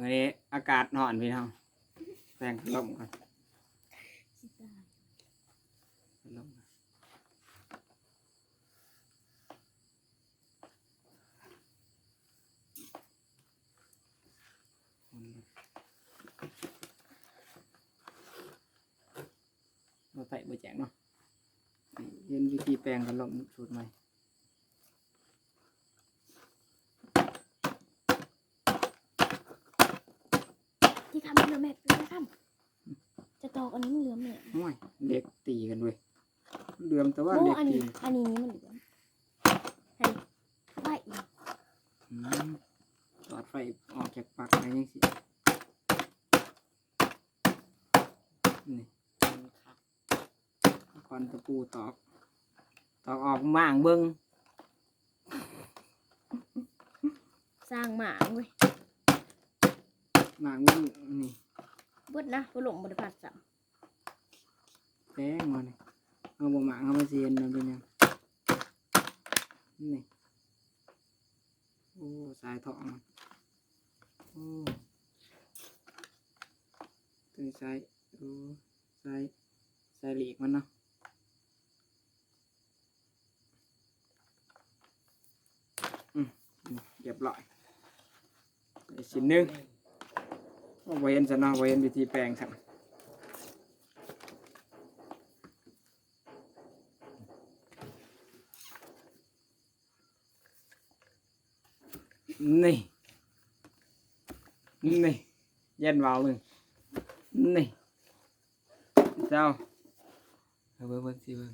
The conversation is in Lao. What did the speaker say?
ມື້ນີ້ອາກາດຮ້ອນພີ່ນ້ອງ ແປງພັດລົມກ່ອນ ພັດລົມ ບໍ່ແຕະບໍ່ແຈກເນາະ ໃຫ້ເຫັນວິທີແປງພັດລົມສູດໃໝ່. ທີ່ຄຳເຫຼືອມແມັກ ທີ່ຄຳ ຈະຕອກອັນນີ້ມັນເຫຼືອມແມັກ ໂອ້ຍ ເຫຼັກຕີກັນເວີຍ ເຫຼືອມແຕ່ວ່າ ໂອ້ ເຫຼັກ ອັນນີ້ ຕີ ອັນນີ້ນີ້ມັນເຫຼືອມ ໃຫ້ໄວ້ອີກ ອືມ ຕອດໄຟອອກຈາກປັກໄດ້ຈັ່ງຊີ້ ນີ້ ຄວັນຕະປູຕອກ ຕອກອອກມ້າງເບິ່ງ ສ້າງມ້າງເວີຍ ມ້າງເບິ່ງ ນີ້ ເບິດນະ ບໍ່ລົງບໍ່ໄດ້ພັດຊ້ຳ ແປງມານີ້ ເຮົາບໍ່ມ້າງ ເຮົາມາຊິເຫັນມັນເປັນຫຍັງ ນີ້ ໂອ້ ສາຍທ້ອງມັນ ໂອ້ ຕົວນີ້ສາຍ ໂອ້ ສາຍ ສາຍຫຼີກມັນເນາະ ອືມ ນີ້ ຮຽບຮ້ອຍ ໄດ້ຊິ້ນໜຶ່ງ ໂອ້ ບໍ່ເຫັນຊັ້ນເນາະ ບໍ່ເຫັນວິທີແປງຊ້ຳ. ນີ້ ນີ້ ຢ້ານວາວເບິ່ງ ນີ້ ເຈົ້າ ເອົາເບິ່ງ ເບິ່ງຊິເບິ່ງ